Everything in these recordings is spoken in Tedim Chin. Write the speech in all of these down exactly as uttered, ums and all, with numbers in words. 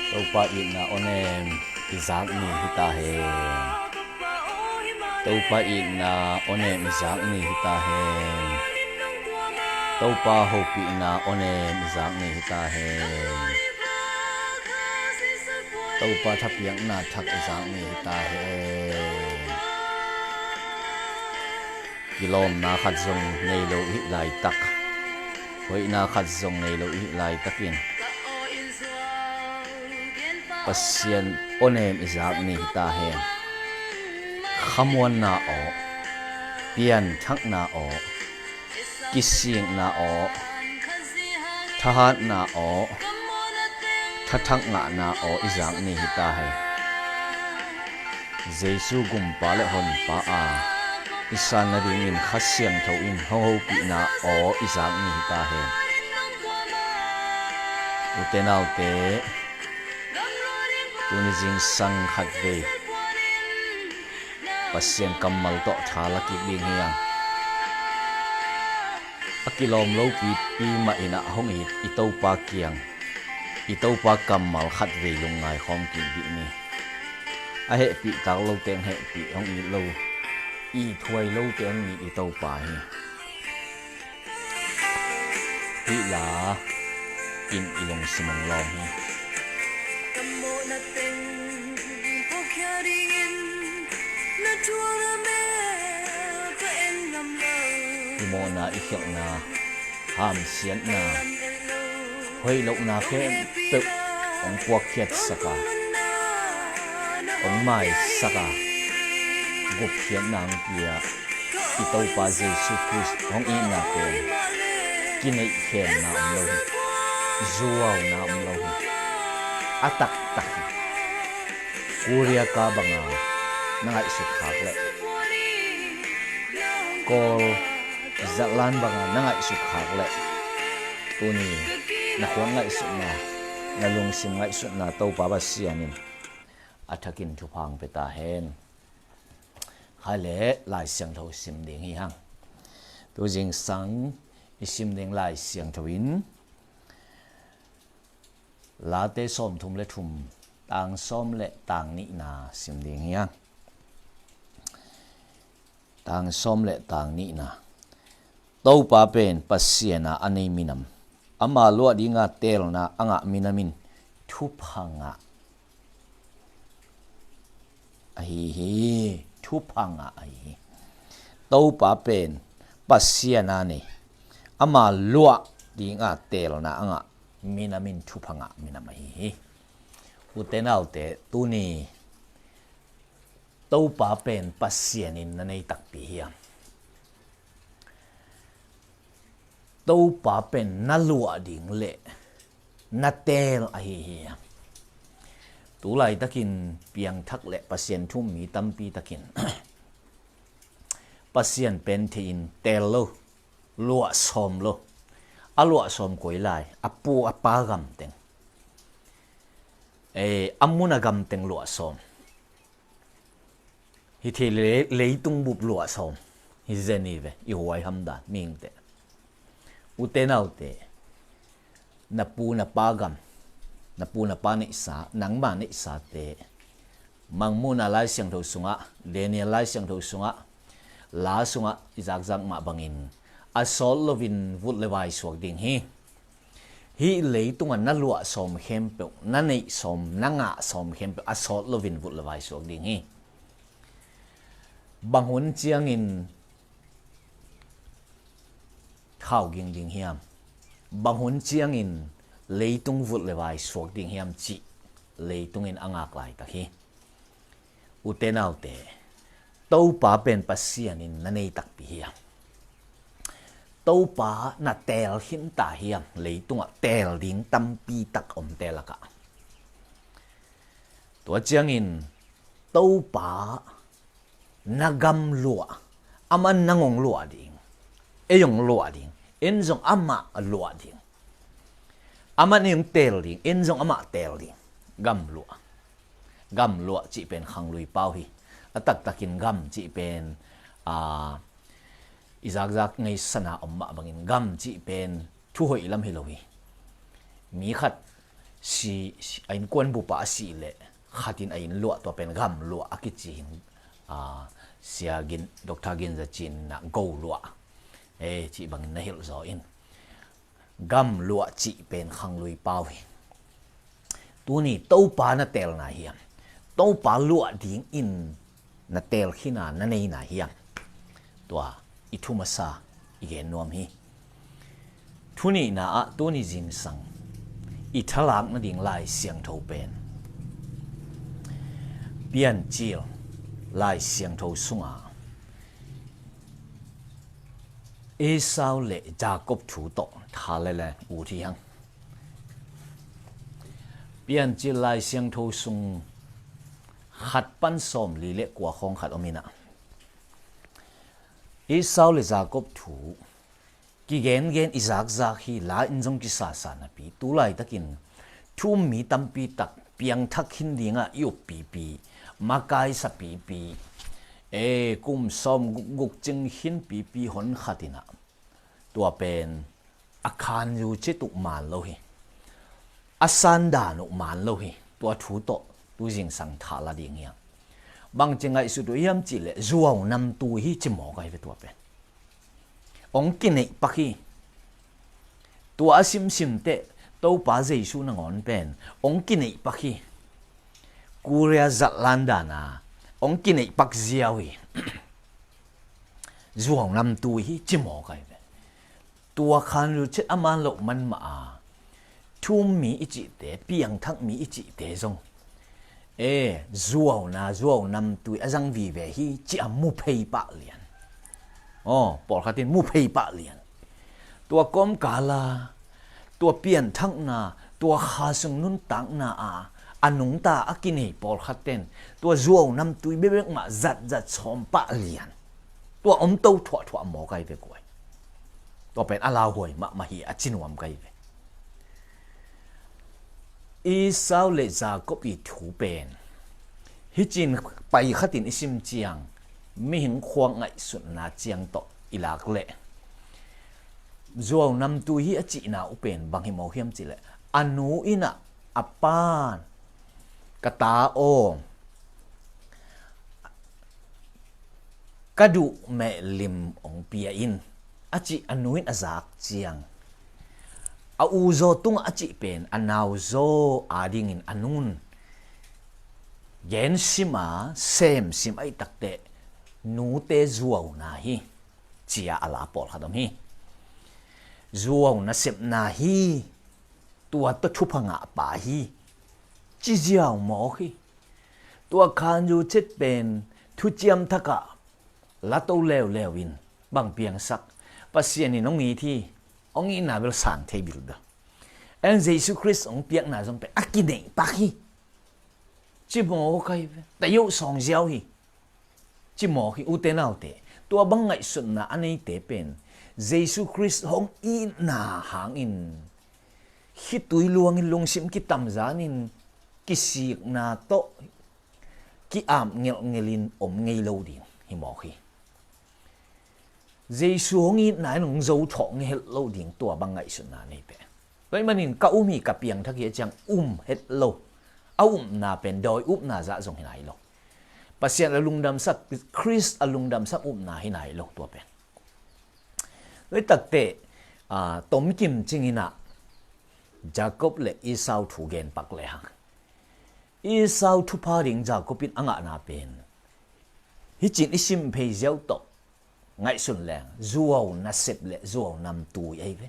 Topa itna awnem i zak ni hi ta hen. Topa itna awnem i zak ni hi ta hen. Topa hopihna awnem i zak ni hi ta hen. Topa thapiakna thak i zak ni hi ta hen. Kilawmna khat zong nei lo i hih laitak, hoihna khat zong nei lo i hih laitakin Pasian awnem i zak ni hi ta hen. Khamuanna aw, pianthakna aw, kisikna aw, thahatna aw, thathak ngahna aw i zak ni hi ta hen. Jesu Gumpa le Honpa a i san nadingin Kha Siangtho in hong hopihna aw i zak ni hi ta hen. Ute naute, tuni zingsang khatvei Pasian kammal tawh tha la kik ding hi hang. A kilawm lopi pi mah in ah hong it i Topa kiang, i Topa kammal khatvei lungngai khawm kik dih ni. A hehpih tak lote hong hehpih, hong it lo, ithuai lote hong it i Topa hi. Hih la in i lungsim hong lawng hi. I mawhna, i khialhna, hamsiatna, hoih lohna khempeuh hong puakkhiatsak a, hong maisak a, gupkhiatna hong pia i Topa Jesu Khrist hong itna pen kineihkhenna om lo hi. Zuauna om lo hi. A taktak hi. Korea ka banga na ngaihsut khak leh, Kawl zatlan banga na ngaihsut khak leh, tuni na khuak ngaihsutna, na lungsim ngaihsutna Topa Pasian in a thakin thupha hong pia ta hen. Khai le Lai Siangtho sim ding hi hang. Tu zingsang i sim ding Lai Siangtho in Late sawmthum le thum, tang sawm le tang nihna sim ding hi hang. Tang sawm le tang nihna. Topa pen Pasian a a nei minam, ama luah dinga teelna a ngah minam in thupha ngah ahi hi. Thupha ngah ahi hi. Topa pen Pasian a nei, ama luah dinga teelna a ngah minam in thupha ngah minam ahi hi. Ute naute, tuni Topa pen Pasian in na nei takpi hiam? Topa pen na luah ding le na teel ahi hiam? Tulaitakin piangthak le Pasian thu-um mi tampi takin Pasian pen thei-in teel lo, luah sawm lo. A luah sawm koi lai, a pu a pa gam teng, eh, a mun a gam teng luah sawm. Hi thei le, leitung bup luah sawm hi zen hi ve, i huai hamdan mihingte. Ute naute, na pu na pa gam, na pu na pa neihsa, nangma neihsate, Mangmuhna Lai Siangtho sungah, Daniel Lai Siangtho sungah, La sungah i zakzak mah bangin a sawt loin vut le vai suak ding hi. Hih leitungah na luah sawm khempeuh, na neih sawm, na ngah sawm khempeuh a sawt loin vut le vai suak ding hi. Bang hun ciangin khau ging ding hiam? Bang hun ciangin leitung vut le vai suak ding hiam cih leitung in a ngak laitak hi. Ute naute, Topa pen Pasian in na nei takpi hiam? Topa na teel khin ta hiam? Leitungah teel ding tampi tak omte lakah. Tua ciangin Topa na gam luah, amah nang hong luah ding, ei hong luah ding, en zong amah a luah ding. Amah nei hong teel ding, en zong amah teel ding. Gam luah. Gam luah cih pen khanglui pau hi. A taktakin gam cih pen, a, i zakzak ngeisana om mah bangin gam cih pen thu hoih lam hi lo hi. Mi khat si, si, a innkuan bupa a sih leh khatin a inn luah, tua pen gam luah a kici hi. A, Sia Gin, Doctor Gin Za Cin in ah go luah, e, cih bangin na hilh zaw in. Gam luah cih pen khanglui pau hi. Tuni Topa na teelna hiam? Topa luah dingin na teel khina na neina hiam? Tua i thu masa i gen nuam hi. Thu nihna ah tuni zingsang i thalak nading Lai Siangtho pen Piancil Lai Siangtho sunga Esau le Jacob thu tawh tha le le ut hi hang. Piancil Lai Siangtho sung khat pan sawmli le kua khawng khat om in ah, Esau le Jacob thu kigengen i zakzak hi, la in zong kisasa napi, tu laitakin thu-um mi tampi tak piangthak khin dingah i up pipi, makaisa pipi, e, kum sawm guk, guk cing khin pipi hon khat in ah, tua pen a khanzu cit uh man lo hi, a sandan uh man lo hi. Tua thu tawh tu zingsang tha la ding hi hang. Bangci ngaihsut uh hiam cih leh zuau namtui hi ci mawk ahi ve tua pen. Hong kineih pak hi. Tua a simsim teh Topa Jesu nangawn pen hong kineih pak hi. Kuria zalh lan dana hong kineih pak ziau hi. Zuau namtui hi ci mawk ahi ve. Tua khanzu cit a man loh man mah a, thu-um mi i cihte, piangthak mi i cihte zong, e, zuauna, zuau namtui a zang vive hi ci a mu phei pah lian. Aw, pawlkhat in mu phei pah lian. Tua kawmkala, tua pianthakna, tua kha sung nuntakna a a nungta a kinei pawlkhat ten tua zuau namtui bekbek mah zatzat sawm pah lian. Tua om to thuahthuah mawk ahi ve guai. Tua pen a lauhuai mahmah hi a ci nuam ka hi ve. Esau le Jacob i thu pen hi cin pai khatin i sim ciang, mihing khuak ngaihsutna ciang tawh i lak leh zuau namtui hi a cihna uh pen bang hi mawk hiam cih leh, a nu in ah a pan, ka ta aw, ka duh meh lim hong pia in, a cih a nu in a zak ciang, a uzaw tungah a cih pen a nauzaw adingin a nun gen sim a, sem sim ahih takteh nute zuauna hi ci a a la pawlkhat om hi. Zuau nasepna hi, tua tawh thupha ngah pa hi ci ziau mawk hi. Tua khanzu cit pen thuciam thakah la to leuleu in bang piangsak, Pasian in hong it hi, hong itna bel sang thei bilbel. En Jesu Khrist hong piakna zong pen a kineih pak hi ci mawk ahi ve. Tayoh sawng ziau hi ci mawk hi, ute naute. Tua bang ngaihsutna a neite pen Jesu Khrist hong itna hangin khitui luangin lungsim kitamzanin kisikna tawh ki-ap ngelhngelhin om ngei lo ding hi mawk hi. Jesu hong itna in hong zo thawh ngei het lo ding tua bang ngaihsutna neite. Tua ahih manin ka um hi, ka piangthak hi a ciang um het lo. A upna pen dawi upna zah zong hi nai lo. Pasian a lungdamsak, Khrist a lungdamsak upna hi nai lo tua pen. Tua ahih takteh, a, tomkim cingin ah Jacob le Esau thu gen pak lehang, Esau thupha ding Jacob in a ngahna pen hi cin i sim phei ziau tawh ngaihsun leng zuau nasep le zuau namtui ahi ve.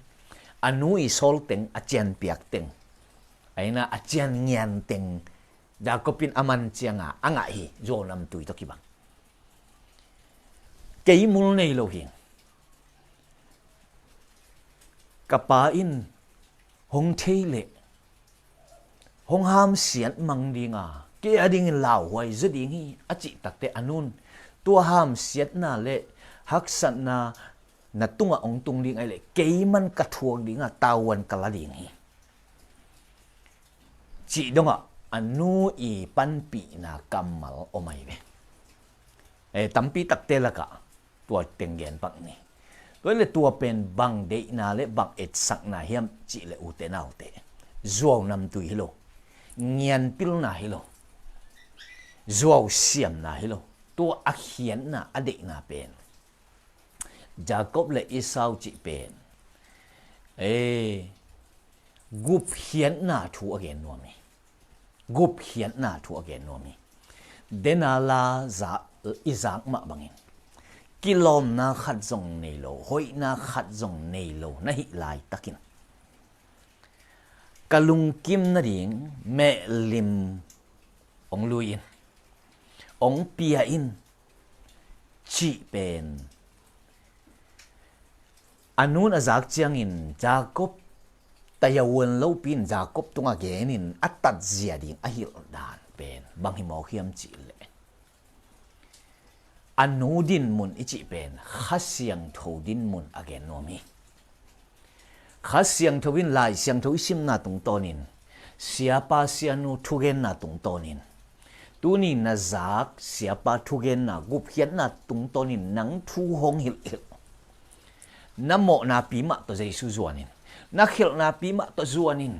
A nu i sawl teng, a cian piak teng, a inn ah a cian ngian teng Jacob in a man cianga a ngah hi, zuau namtui tawh kibang. Kei mul nei lo hi. Ka pa in hong thei leh hong hamsiat mang dinga, kei a dingin lauhuai zaw ding hi a cih takteh a nun tua hamsiatna le haksatna na tungah hong tung ding ahih leh kei man ka thuak dinga tavuan ka la ding hi cih dongah a nu i panpihna kammal om ahi ve. E, tampi takte lakah tua teng gen pak ni. Tua le tua pen bang deihna le bang etsakna hiam cih le ute naute, zuau namtui hi lo, ngianpilna hi lo, zuau siamna hi lo. Tua a khiatna, a deihna pen Jacob le Esau cih pen, e, gupkhiatna thu a gen nuam hi. Gupkhiatna thu a gen nuam hi. Dena la za, i zak mah bangin kilawmna khat zong nei lo, hoihna khat zong nei lo na hih laitakin, ka lungkim nading mehlim hong lui in, hong pia in, cih pen a nun a zak ciangin Jacob, taya uan lopi in Jacob tungah genin a tatzia ding a hilh dan pen bang hi mawk hiam cih leh, a nu dinmun i cih pen Kha Siangtho dinmun a gen nuam hi. Kha Siangtho in Lai Siangtho i simna tungtawnin, siapa sianu thugenna tungtawnin, tuni na zak siapa thugenna, gupkhiatna tungtawnin nang thu hong hilhhilh. Na mawhna pi mah tawh Jesu zuanin, na khelhna pi mah tawh zuanin,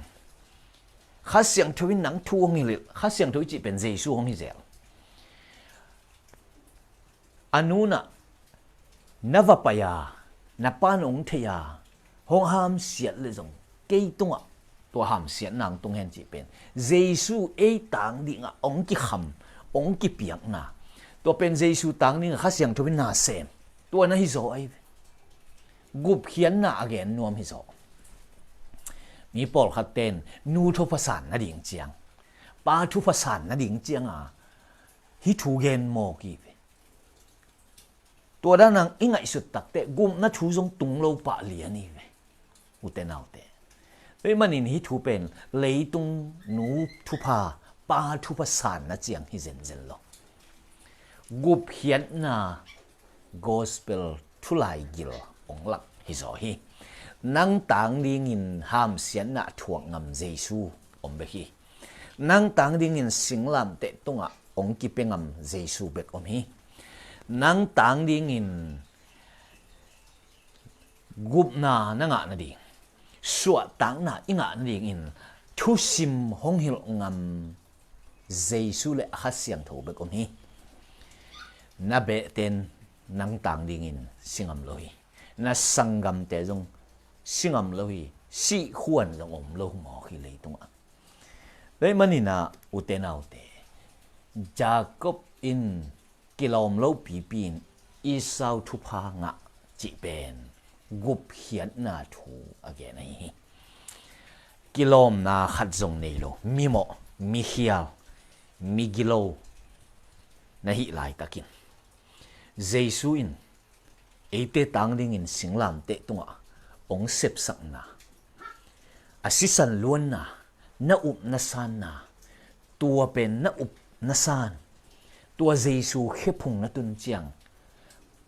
Kha Siangtho in nang thu hong hilhhilh. Kha Siangtho i cih pen Jesu hong hi zel. A nunah na va pai a, na pan hong thei a, hong hamsiat le zong kei tungah tua hamsiatna hong tung hen cih pen Jesu ei tang dingah hong kikham, hong kipiakna. Tua pen Jesu tang dingah Kha Siangtho in na sem. Tua na hi zaw ahi ve. Gupkhiatna a gen nuam hi zaw. Mi pawlkhat ten nu thupha san nading ciang, pa thupha san nading cianga hih thu gen mawk hi ve. Tua danang i ngaihsut takteh gupna thu zong tung lo pah lian hi ve, ute naute. Tua ahih manin hih thu pen leitung nu thupha, pa thupha sanna ciang hi zenzen lo. Gupkhiatna gospel thulai gil hong lak hi zaw hi. Nang tang dingin hamsiatna a thuak ngam Jesu om bek hi. Nang tang dingin singlamteh tungah hong kipia ngam Jesu bek om hi. Nang tang dingin gupna na ngah nading, suahtakna i ngah nadingin thusim hong hilh ngam Jesu le a Kha Siangtho bek om hi. Na behten nang tang dingin si ngam lo hi. Na sanggamte zong si ngam lo hi. Sihkhuan zong om lo mawk hi leitungah. Tua ahih manin ah, ute naute, Jacob in kilawm lo pipi in Esau thupha ngah cih pen gupkhiatna thu a gen ahi hi. Kilawmna khat zong nei lo, mimawh, mikhial, migilo na hih laitakin, Jesu in eite tang dingin singlamteh tungah hong sepsakna, a sisan luanna, na up na sanna, tua pen na up na san, tua Jesu khephung na tun ciang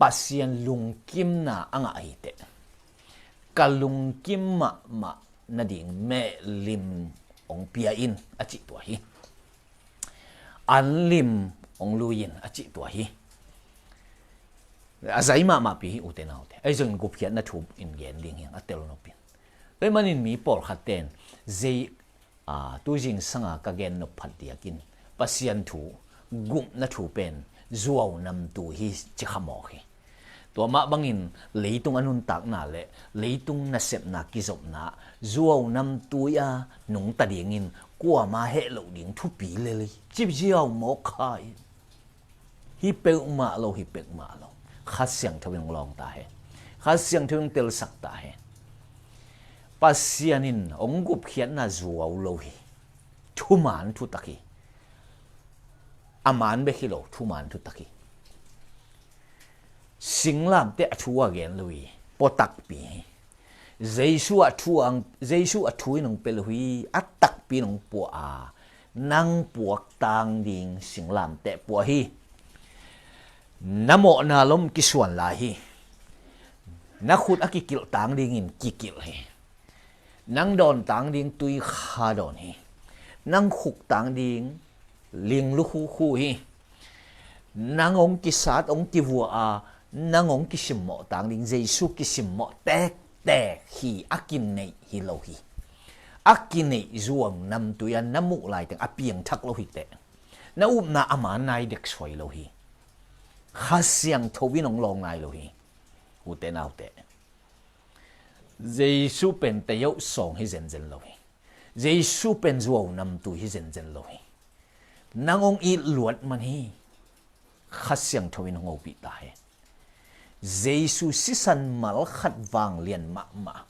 Pasian lungkimna a ngah hi teh, ka lungkim mahmah nading mehlim hong pia in, a cih tua hi. An lim hong lui in, a cih tua hi. A zai mahmahpi hi, ute naute. Ahi zongin gupkhiatna thu in gen ding hi hang, a tel nopin. Tua ahih manin mi pawlkhat ten zei, a, tu zingsanga ka gen nop phat diakin Pasian thu, gupna thu pen zuau namtui hi, ci kha mawk hi. Tua mah bangin leitung a nuntakna le leitung nasepna kizopna zuau namtui a nungta dingin kuama heh loh ding thupi lel hi, ci ziau mawk kha hi. Hi peuhmah lo, hi peuhmah lo. Kha Siangtho in hong lawng ta hen. Kha Siangtho in hong telsak ta hen. Pasian in hong gupkhiatna zuau lo hi. Thuman thutak hi. A man bek hi lo, thuman thutak hi. Singlamteh a thu a gen lo hi. Pua takpi hi. Jesu a thu ang, Jesu a thu in hong pia lo hi, a takpi in hong pua a, nang puak tang ding singlamteh pua hi. Na mawhna lom kisuan lai hi. Na khut a kikilh tang dingin kikilh hi. Nang dawn tang ding tui kha dawn hi. Nang khuk tang ding ling lukhu khu hi. Nang hong kisat, hong kivua a, nang hong kisimmawh tang ding Jesu kisimmawh tektek hi, a kineih hi lo hi. a kineih zuau namtui a na muh laiteng a piangthak lo hi teh, na upna a man nai dek suai lo hi. Kha Siangtho in hong lawng nai lo hi. Ute naute, Jesu pen tayauh sawng hi zenzen lo hi. Jesu pen zuau namtui hi zenzen lo hi. Nang hong it luat man hi. Kha Siangtho in hong hopih ta hi. Jesu sisan mal khat vanglian mahmah.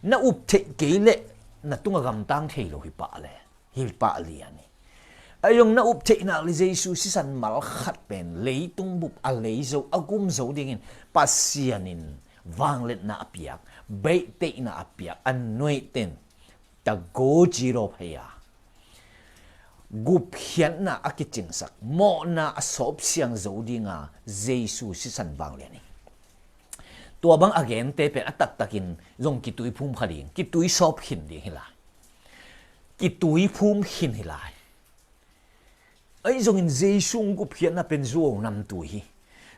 Na up theih kei leh na tungah gamtang thei lo hi pah le, hi pah lian hi. Ahi zong na up theih nak le Jesu sisan mal khat pen leitung bup a lei zo, a gum zo dingin Pasian in vangliatna a piak, beihtheihna a piak, a nuaiten tago jiro phei a gupkhiatna a kicingsak, mawhna a sawp siang zo dinga Jesu sisan vanglian hi. Tua bang a gente pen a taktakin zong kituiphum kha ding, kituisawp khin ding hi lai. Kituiphum khin hi lai. Ahi zongin Jesu hong gupkhiatna pen zuau namtui hi.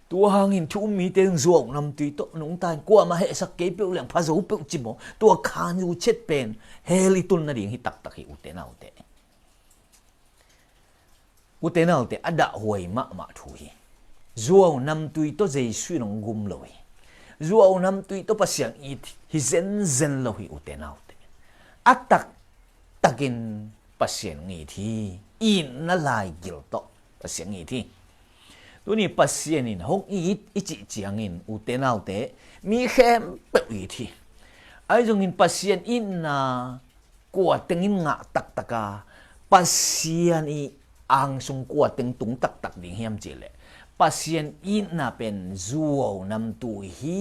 Tua hangin thu um mite in zuau namtui tawh nungta in kuamah hehsak kei peuh leng pha zo peuh ci maw, tua khanzu chet pen hell i tun nading hi taktak hi ute naute. Ute naute, a dahhuai mahmah thu hi. Zuau namtui tawh Jesu in hong gum lo hi. Zuau namtui tawh Pasian it hi zenzen lo hi ute naute. A taktakin Pasian hong it hi. Itna laigil tawh Pasian hong it hi. Tuni Pasian in hong it i cih ciangin ute naute, mi khempeuh it hi. Ahi zongin Pasian itna kua tengin ngah taktaka, Pasian i angsung kua teng tung taktak ding hiam cihleh, Pasian itna pen zuau namtui hi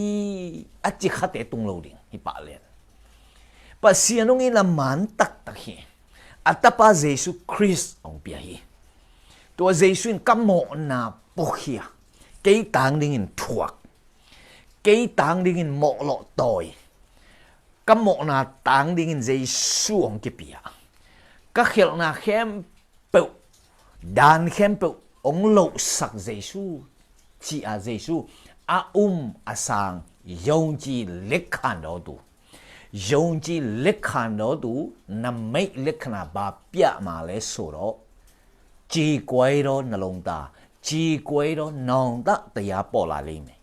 a ci khate tung lo ding hi pah lian. Pasian hong itna man taktak hi. A tapa Jesu Khrist hong pia hi. Tua Jesu in ka mawhna puakhia, kei tang dingin thuak, kei tang dingin mawhlawh tawi, ka mawhna tang dingin Jesu hong kipia, ka khialhna khempeuh, dan khempeuh hong lohsak Jesu, ci-a Jesu a um a sang yongci lek khan dawtu, yongci lek khan dawtu, na meih lek khana ba piah ma le so dawh, ci kuai dawh na longta, ci kuai dawh na longta taya pawla lei mei.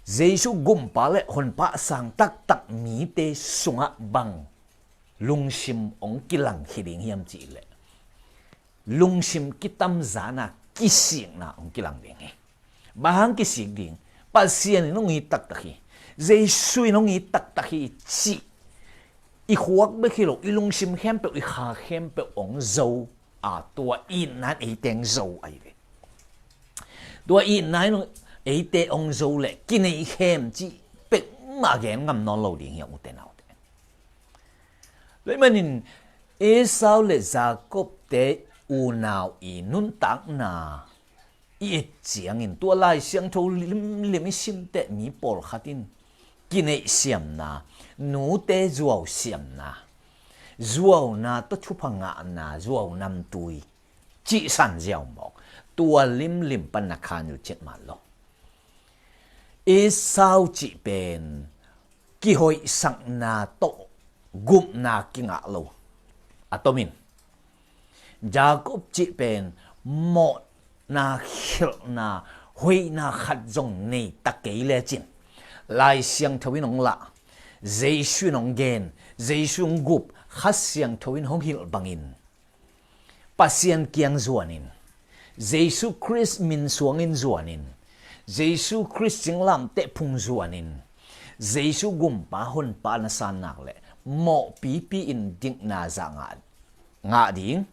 Jesu gumpa le honpa sang taktak mite sungah bang lungsim hong kilang hi ding hiam cihleh, lungsim kitamzana kisikna hong kilang ding hi. Bang hang kisik ding? Pasian in hong it taktak hi. Jesu in hong it taktak hi cih i khuak bek hi lo, i lungsim khempeuh, i kha khempeuh hong zo a, tua itna in eite hong zo ahi ve. Tua itna in eite hong zo le kinei khem cih peuhmah gen ngam nawn lo ding hi a ute naute. Tua ahih manin Esau le Jakob te unau i nuntakna i et ciangin tua Lai Siangtho limlim i simteh mi pawlkhat in kineih siamna, nute zuau siamna, zuauna tawh thupha ngahna, zuau namtui cihsan ziau mawk, tua limlim pan na khan uh ciat man lo. Esau cih pen kihoihsakna tawh gupna kingah lo a tomin, Jakob cih pen mawhna, khialhna, hoihna khat zong nei ta kei lecin, Lai Siangtho in hong lah, Jesu in hong gen, Jesu hong gup, Kha Siangtho in hong hilh bangin Pasian kiang zuanin, Jesu Khrist min suangin zuanin, Jesu Khrist singlamteh phung zuanin, Jesu gumpa honpa na san nak leh mawhpipi in dikna zah ngah, ngah ding,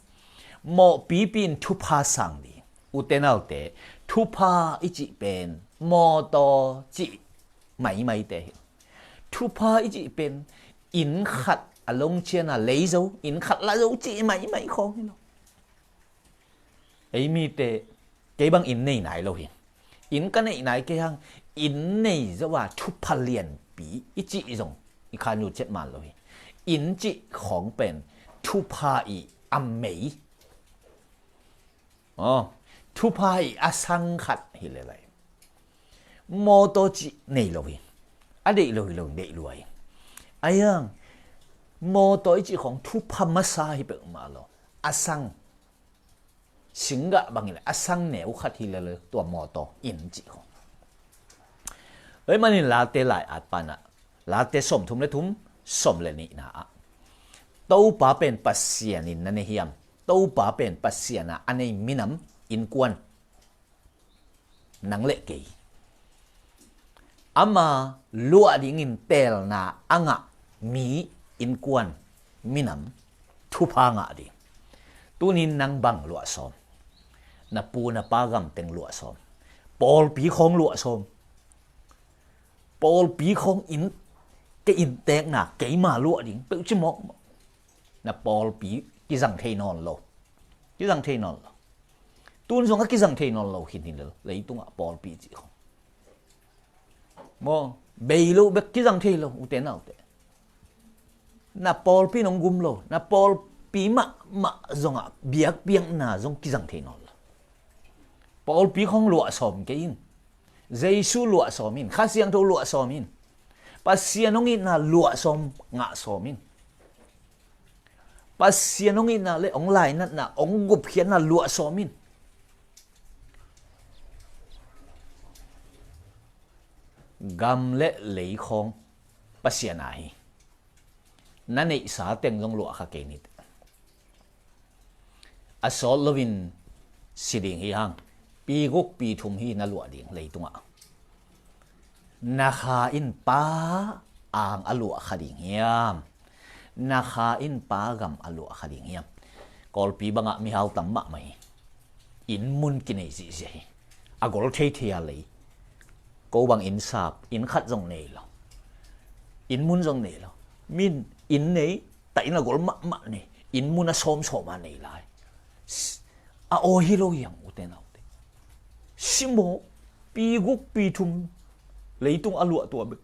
mawhpipi in thupha sang ding. Ute naute, thupha i cih pen mawtaw cih maimaite hi. Thupha i cih pen inn khat a longciana lei zo, inn khat la zo cih maimai khawng hi lo. Ei mite, kei bang inn nei nai lo hi. Inn ka neih nai kei hang, inn nei zo a thupha lianpi i cih zong i khan uh ciat man lo hi. Inn cih khawng pen thupha i a mei. Aw, thupha i a sang khat hi lelai. Mawtaw cih nei lo hi. A deih lo hi lo, deih lua hi. Ahi hang, Mawtaw i cih khawng thupha masa hi peuhmah lo. A sang singgah bangin le a sang neu khat hi lel tua mawtaw, inn cih khawng. Tua ahih manin Late lai-at panah, Late sawmthum le thum, sawm le nihna ah, Topa pen Pasian in na nei hiam? Topa pen Pasian a a nei minam, innkuan, nang le kei. Ama luah dingin teelna a ngah mi, innkuan, minam, thupha ngah ding. Tunin nang bang luah sawm? Na pu na pa gam teng luah sawm. Pawlpi khawng luah sawm. Pawlpi khawng in, ka inntekna keima luah ding peuh ci mawkmawk. Na pawlpi kizang thei nawn lo. Kizang thei nawn lo. Tun zong a kizang thei nawn lo khin hi lel, leitungah pawlpi cih khawng. Maw, bei lo bek kizang thei lo, ute naute. Na pawlpi nong gum lo, na pawlpi mahmah zongah biakpiakna zong kizang thei nawn lo. Pawlpi khawng luah sawm kei in. Jesu luah sawm in, Kha Siangtho luah sawm in. Pasian hong itna luah sawm, ngah sawm in. Pasian hong itna le hong lainatna, hong gupkhiatna luah sawm in. Gam le lei khawng Pasian a hi. Na neihsa teng zong luah kha kei ni. A sawt loin si ding hi hang. Pi guk pi thum hi na luah ding leitungah. Na kha in pa ang a luah kha ding hiam? Na kha in pa gam a luah kha ding hiam? Kawlpi bangah mihau tam mahmah hi. Inn mun kinei zihziah hi. A gol theithei a lei. Ko bang inn sap, inn khat zong nei lo. Inn mun zong nei lo. Min inn nei, ta inn a gol mahmah nei. Inn mun a sawmsawm a nei lai. A aw hi lo hiam, ute naute. Simaw, pi guk pi thum leitung a luah tua bek.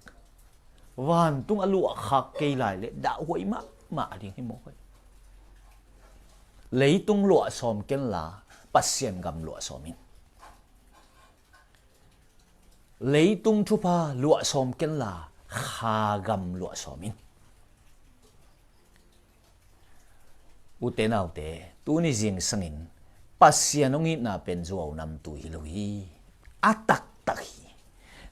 Vantung a luah khak kei lai le dahhuai mahmah a ding hi mawk hi. Leitung luah sawm kenla Pasian gam luah sawm in. Leitung thupha luah sawm kenla Kha gam luah sawm in. Ute naute, tuni zingsangin Pasian hong itna pen zuau namtui hi lo hi. A taktak hi.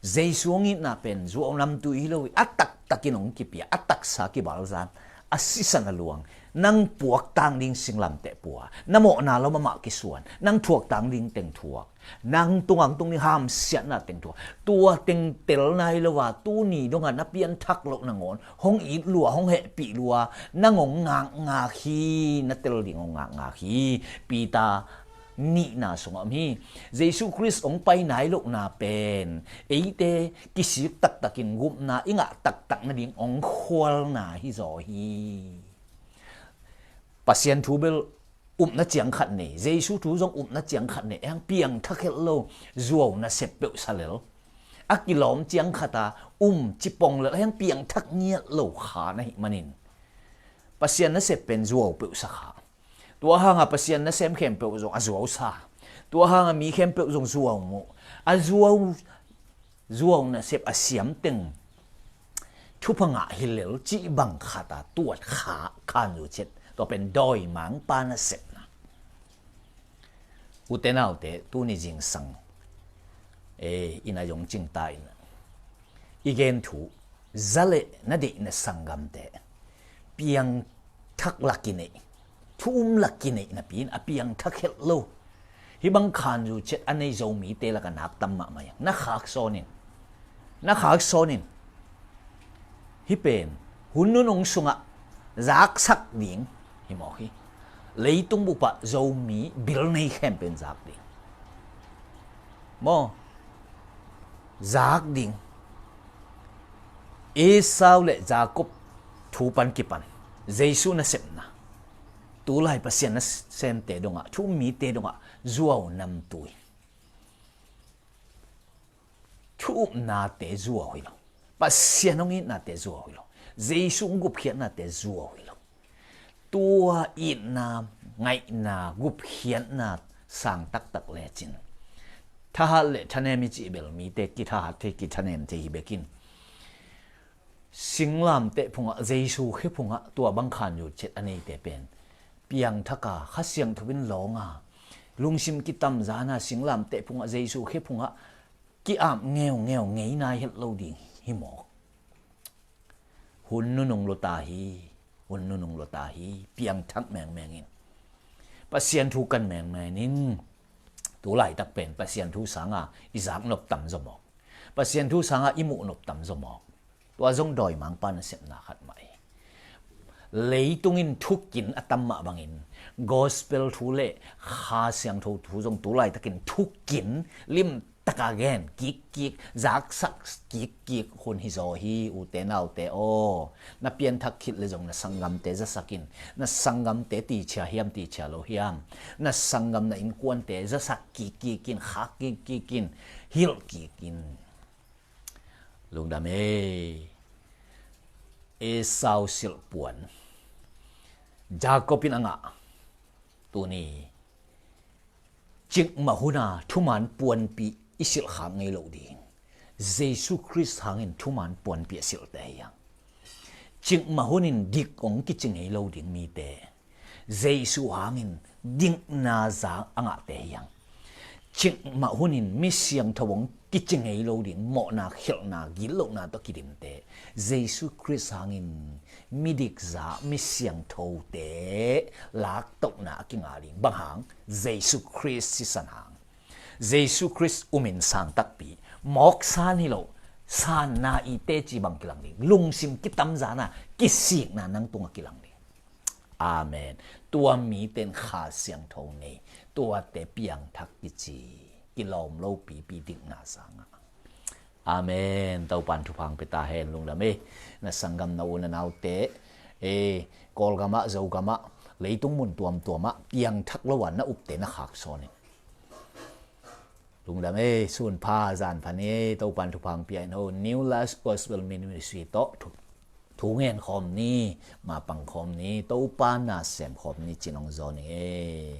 Jesu hong itna pen zuau namtui hi lo hi. A taktakin hong kipia, a taksa kibalzan, a sisan a luang. Nang puaktang ding singlamteh pua, na mawhna lo mahmah kisuan, nang thuaktang ding teng thuak. Nang tungang tung ni hamsiatna teng tua. Tua teng tel nai lo a, tuni dongah na pianthak loh nangawn hong it lua, hong hehpih lua, nang hong ngakngak hi, na tel ding hong ngakngak hi. Peter nihna sungah om hi. Jesu Khrist hong pai nai lohna pen eite kisik taktakin gupna i ngah taktak nading hong khualna hi zaw hi. Pasian thu bel upna ciang khat nei, Jesu thu zong upna ciang khat nei, eng piangthak het lo, zuau nasep peuh sa lel. A kilawm ciang khat a um cipong lel, eng piangthak ngiat lo kha na hih manin Pasian nasep pen zuau peuh sa kha. Tua hanga Pasian nasem khempeuh zong a zuau sa. Tua hanga mi khempeuh zong zuau mu. A zuau zuau nasep a siam teng thupha ngah hi lel cih bang khat a tuat kha khan zu cet. Tua pen dawimangpa nasepna. Ute naute, tuni zingsang e, inn a zong cingta in i gen thu, za le na deihna sanggamte piangthak la kineih, thu um la kineih napi in a piangthak het lo. Hih bang khan zu cet a nei Zomite lakah nak tam mahmah hi. Na khak sawn in. Na khak sawn in. Hih pen hun nunung sungah zaksak ding hi mawk hi. Leitung bupah Zomi bil nei khempeuh in zak ding. Maw? Zak ding. Esau le Jacob thu pan kipan Jesu nasepna. Tulai Pasian nasemte dongah, thu um mite dongah zuau namtui. Thu upnate zuau hi lo. Pasian hong itnate zuau hi lo. Jesu hong gupkhiatnate zuau hi lo. Tua itna, ngaihna, gupkhiatna sang taktak lecin thahat le thanem i cih bel mite kithahat thei, kithanem thei hi bekin Singlamteh phungah, Jesu khe phungah tua bang khan yut chet a neite pen piangthak a, Kha Siangtho in lawng a, lungsim kitamzan a singlamteh phungah, Jesu khe phungah ki-ap ngeungeu ngei nai het lo ding hi mawk. Hun nunung lo ta hi. Hun nunung lo ta hi. Piangthak mengmeng in, Pasian thu kan mengmeng in, tu laitak pen Pasian thu sanga i zak nop tam zaw mawk. Pasian thu sanga i muh nop tam zaw mawk. Tua zong dawimangpa nasepna khat mah hi. Leitung in thukin a tam mah bangin, gospel thu le Kha Siangtho thu zong tu laitakin thukin limtaka gen kikkik, zaksak kikkik hun hi zaw hi. Ute naute aw, na pianthak khit le zong na sanggamte zasak in, na sanggamte tichia hiam, tichia lo hiam, na sanggam, na innkuante zasak kikkik in, khak kikkik in, hilh kik in. Lungdam e. Esau silh puan Jacob in a ngah. Tuni cikmah huna thuman puanpih i silh khak ngei loh ding, Jesu Khrist hangin thuman puanpih a silhte hi hang. Cikmah hunin dik hong kici ngei lo ding mite, Jesu hangin dikna za a ngahte hi hang. Cikmah hunin mi siangtho hong kici ngei lo ding, mawhna, khialhna, gitlohna tawh kidimte, Jesu Khrist hangin midik za, mi siangthote laktohna a kingah ding. Bang hang? Jesu Khrist sisan hang. Jesu Khrist umin sang takpi, mawk san hi lo, sanna i teci bang kilang ding, lungsim kitamzana kisikna nang tungah kilang ding. Amen. Tua miten Kha Siangtho nei, tuate piangthak kici, kilawm lo pipi dikna sangah. Amen. Topan thupha hong pia ta hen. Lungdam e. Na sanggam, na u na naute, e, Kawlgamah, Zogamah, leitung mun tuamtuamah piangthak lo a na upte na khaksawn in. Lungdam e. Sunpha, zanpha ni. Topan thupha hong pia in ho. New Life Gospel Ministry tawh thu, thu ngen khawm ni, mapang khawm ni, Topa na sem khawm ni, ci-in hong zawn ing e.